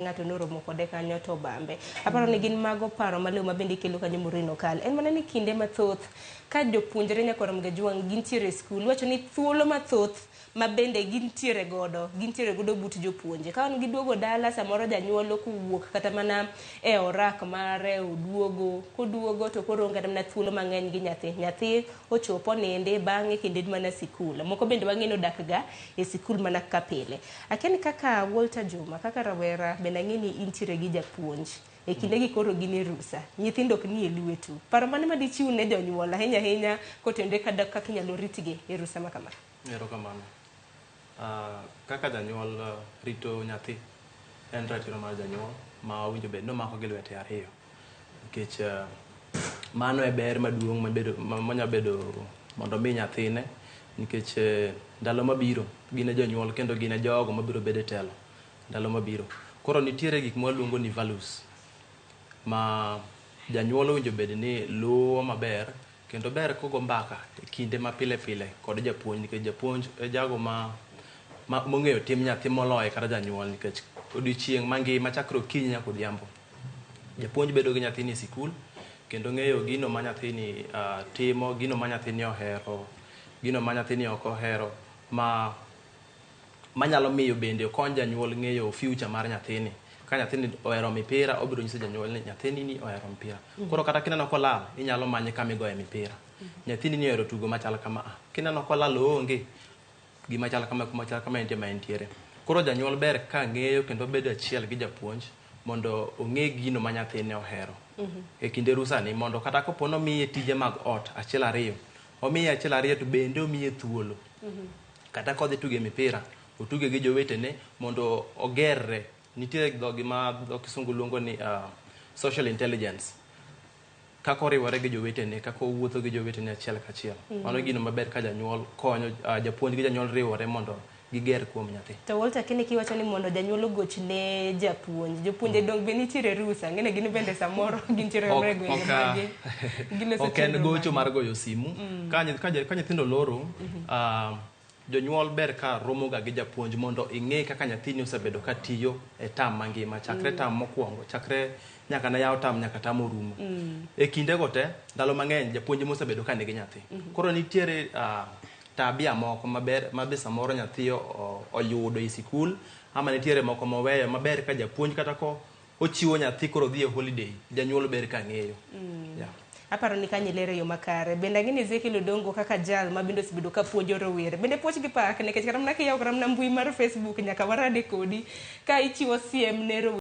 Ng'ato noromo kode kanyo to obambe. Aparo ni gin mago paro maliw ma bende ikelo kanyo Maureen Okal. En mana ni kinde mathoth ka jopuonjre nyakwar Mgajwang' gintiere e skul, iwacho ni thuolo mathoth ma bende gintiere godo, gintiere godo but jopuonje. Ka wan giduogo dala samoro janyuol okowuok kata mana e orak mare oduogo, koduogo to koro onge kata mana thuolo mang'eny gi nyathi. Nyathi ochopo oninde bang'e kendo en mana sikul. Moko bende wang'e ni odak ga e sikul mana kaka pile. Akia ni kaka Walter Juma, kaka rawera bende ang'e ni intiere gi japuonj. E kindegi koro gin e rusa. Nyithindo ok nie lwetu. Paro mane ma dichiw ne jonyuol ahinya ahinya kotenore kada kaka inyalo ritgi e rusa ma kama? Erokamano. Kaka janyuol rito nyathi en ratiro mar janyuol ma owinjo bed ni omako gi lwete ariyo. Nikech mano e ber maduong' manya bedo mondo omi nyathine nikech ndalo mabiro gin e jonyuol kendo gin e jogo mabiro bedo e telo ndalo mabiro. Koro nitiere gik mwaluongo ni values ma janyuol owinjo bed ni luwo maber kendo ber kogo mbaka e kinde ma pile pile kod japuonj nikech japuonj e jago ma mong'eyo tim nyathi moloyo kata janyuol nikech odiochieng' mangima chakre okinyi nyaka odhiambo japuonj bedo gi nyathini e sikul kendo ng'eyo gino ma nyathini timo, gino ma nyathini ohero, gino ma nyathini ok ohero ma manyalo miyo bende okony janyuol ng'eyo future mar nyathini. Ka nyathini ohero mipira, obiro nyiso janyuol ni nyathini ni ohero mpira. Koro kata kineno kolal, inyalo manye kama igoye mipira. Nyathini ni ohero tugo machal kama a. Kineno kolal oonge, gima chal kama kuma chal kama entie ma entiere. Koro janyuol ber ka ng'eyo kendo bedo achiel gi japuonj mondo ong'e gino ma nyathine ohero. E kinde rusa ni mondo kata kopo ni omiye tije mag ot achiel ariyo, omiye achiel ariyo to bende omiye thuolo. Kata kodhi tuge mipira, otuge gi jowetene mondo ogerre. Nitie gima dho kisungu luongo ni social intelligence. Kaka oriwore gi jowetene, kaka owuotho gi jowetene achiel kachiel. Mano gino maber ka janyuol konyo, japuonj gi janyuol riwore mondo giger kuom nyathi. To Walter Kene kiwacho ni mondo janyuol ogoch ne japuonj, jopuonje dong be nitiere rusa, ang'e ni gin bende samoro gintiere e gwenge magi. Giloso Ok en chenro gocho margi. Mar goyo simu. Ka nyithindo loro, jonyuol ber ka romo ga gi japuonj mondo ing'e kaka nyathini osebedo ka tiyo e term mangima, chakre term mokwongo, chakre nyaka ne yaw term nyaka term orumo. E kindego te, ndalo mang'eny japuonj ema osebedo ka nigi nyathi. Koro nitiere tabia moko maber ma be samoro nyathi oyudo e sikul ama nitiere moko moweyo maber ka japuonj kata ko ochiwo nyathi koro dhi e holiday, janyuol ber ka ng'eyo. Yeah. Aparo ni kanyo ilero e yo makare. Bende ang'e ni Ezekiel Odongo kaka jal ma bende osebedo ka puonjo rowere. Bende puoch gi pak nikech kata mana kiyawo kata mana mbui mar Facebook nyaka warade kodi ka ichiwo siem ne rowere.